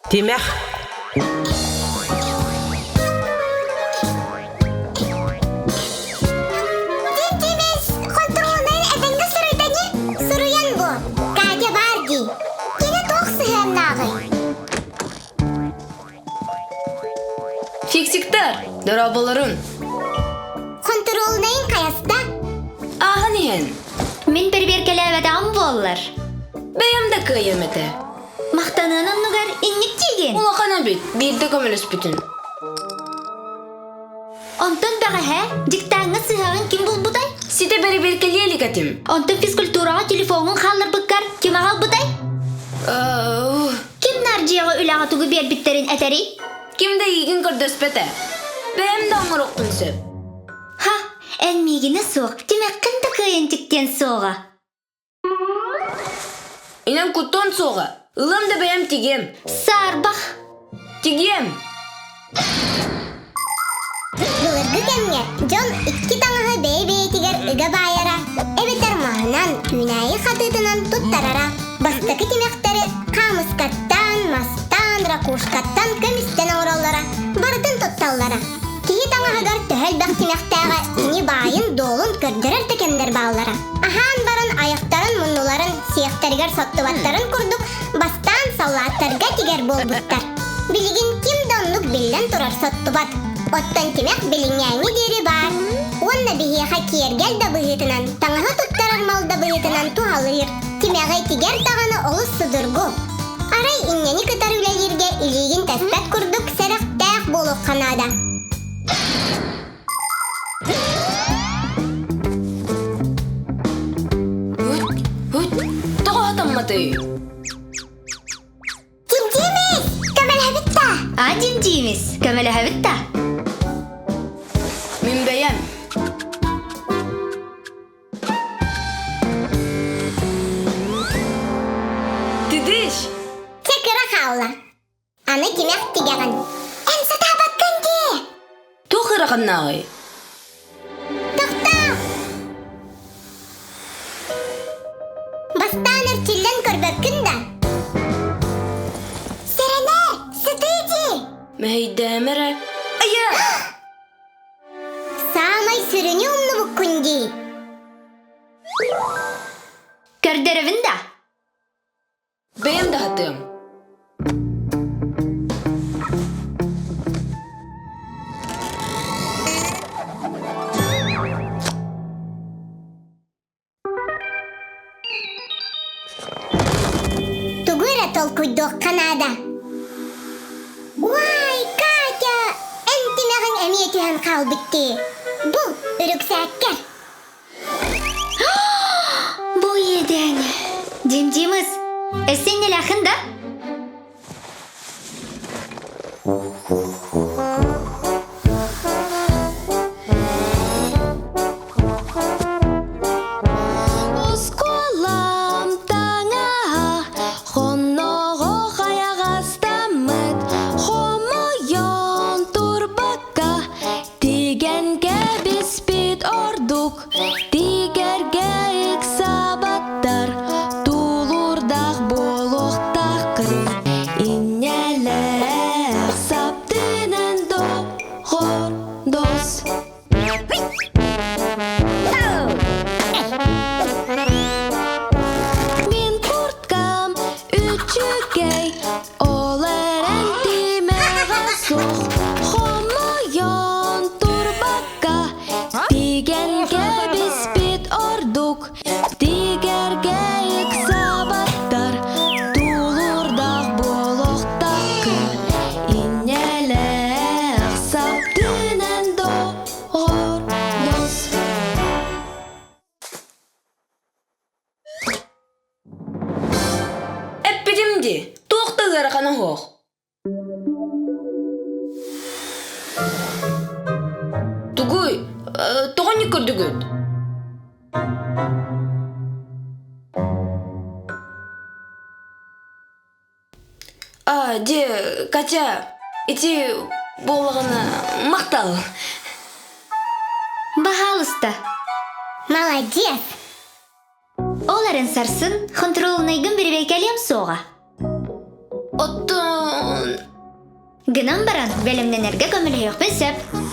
Тимэх Тимис хонтуруолунай этэҥҥэ суруйда ини? Суруйан буо. Катя баар дии. Кини туох сыһыаннааҕый? Фиксиктар, дорооболорун. Хонтуруолунайын хайаста? Ааһан иһэн. Мин бэрэбиэркэлээбэтэҕим буоллар. Бэйэм да кыайыам этэ. Махтаныан оннугар инник диигин. Улахан эбит, биирдэ көмөлөспүтүн. Онтон бэҕэһээ дьыктааҥҥа сыһаҕын ким булбутай? Ситэ бэрэбиэркэлиэ илик этим. Онтон физкультураҕа телефоҥҥун хаалларбыккар ким аҕалбытай? Ким наар дьиэҕэ үлэҕэ тугу биэрбиттэрин этэрий? Ким да эйигин көрдөспөтө. Бэйэм да оҥоруохпун сөп. Ха, эн миигинэ суох, тимэххин да кыайан тиктиэн суоҕа. Инэн куттуон суоҕа. Ылыам да бэйэм тигиэм. Саарбах. Тигиэм. Былыргы кэмҥэ дьон икки таҥаһы бэйэ-бэйэтигэр ыга баайара, эбэтэр маһынан, үүнээйи хатыытынан туттарара. Бастакы тимэхтэри хаамыскаттан, мастан, ракушкаттан, көмүстэн оҥороллоро, барытын тутталлара. Киһи таҥаһыгар төһө элбэх тимэхтээҕэ кини баайын-дуолун көрдөрөр да кэмнэр бааллара. Аһаан баран айахтарын муннуларын сиэхтэригэр соттубаттарын курдук бастаан саллааттарга тигэр буолбуттар. Билигин ким да оннук биллэн турар соттубат. Оттон тимэх билиҥҥээҥҥи диэри баар. Уонна биһиэхэ киэргэл да быһыытынан, таҥаһы туттарар мал да быһыытынан туһалыыр. Тимэҕи тигэр даҕаны олус судургу. Арай инньэни кытары үлэлииргэ илиигин тэспэт курдук сэрэхтээх буолуохха наада. Тоҕо хатамматый? Димдимис, көмөлөһөбүт да? А, Димдимис, көмөлөһөбүт да? Мин бэйэм. Тидиш! Чэ кыра хаалла. Аны тимэх тигэҕин. Эн сатаабаккын дии! Туох ыараханнааҕый? Тохтоо! Бастаан эрчиллэн көрбөккүн да? Сэрэнээр, сытыы дии! Мэһэйдээмэ эрэ. Айа! Саамай сүрүнү умнубуккун дии. Көрдөрөбүн да? Бэйэм да хатыам. Тугу эрэ толкуйдуохха наада. Уай, Катя, эн тимэҕиҥ эмиэ түһэн хаалбыт дии. Бул, үрүксээккэр. Бу иэдээн. Дим-Димыс, эсен да? Оскуолам таҥаһа хонноҕо хайаҕастаммыт хомойон турбакка тигэн кэбиспит ордук тигэргэ ыксабаттар тулуурдаах буолуохтааххын инньэлээх саптынан доҕордос Мин курткам үчүгэй, ол эрэн тимэҕэ суох. Хомойон турбакка, тигэн кэбиспит ордук. Тигэргэ ыксабаттар, тулуурдаах буолуохтааххын. Инньэлээх саптынан доҕордос. Эппитим дии, туох да ыарахана суох. Тугуй, тоҕо инник көрдүгүт? А, дьэ, Катя, ити буоллаҕына махтал. Баһаалыста. Молодец! Ол эрэн сарсын хонтуруолунайгын бирибэйкэлиэм суоҕа. Оттон... Гынан баран, бэлэмнэнэргэ көмөлөһүөхпүн сөп.